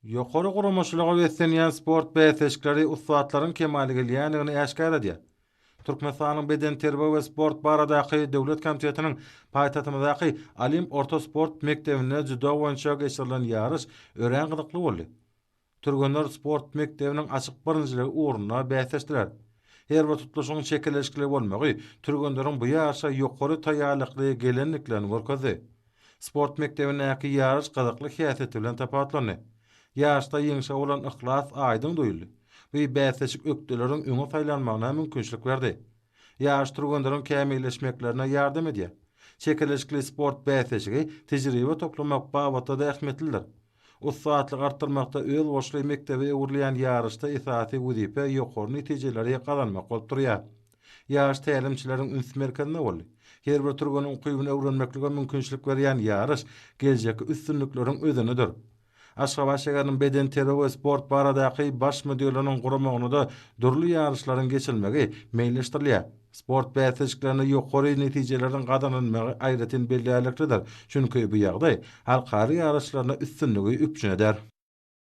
Ýokary guramaçylyga beslenýän sport bäsleşikleri ussatlaryň kemala gelýändigini äşgär edýär. Türkmenistanyň Bedenterbiýe we sport baradaky döwlet komitetiniň paýtagtymyzdaky Olimp orta sport mekdebinde dzýudo boýunça geçirilen ýaryş örän gyzykly boldy. Türgenler sport mekdebiniň açyk birinjiligi ugrunda bäsleşdiler. Her bir tutluşygyň çekeleşikli bolmagy türgenleriň bu ýaryşa ýokary taýýarlykly gelendiklerini görkezdi. Sport mekdebindäki ýaryş gyzykly häsiýeti bilen tapawutlandy. Ýaryşda ýeňşe bolan yhlas aýdyň duýuldy. Bu bäsleşik ökdeleriň öňe saýlanmagyna mümkinçilik berdi. Ýaryş türgenleriň kämilleşmeklerine ýardam edýär. Çekeleşikli sport bäsleşigi tejribe toplamak babatda-da ähmiýetlidir. Ussatlygy artdyrmakda özboluşly mekdebe öwrülýän ýaryşda esasy wezipe ýokary netijeleri gazanmak bolup durýar. Ýaryş tälimçileriň üns merkezinde boldy. Her bir türgeniň ukybyny öwrenmeklige mümkinçilik berýän ýaryş geljekki üstünlikleriň özenidir. Aşgabat şäheriniň bedenterbiýe we sport baradaky Baş müdirliginiň guramagynda dürli ýaryşlaryň geçirilmegi meýilleşdirilýär. Sport bäsleşiklerinde ýokary netijeleriň gazanylmagy aýratyn bellärliklidir, çünki bu ýagdaý halkara ýaryşlarynda üstünligi üpjün eder.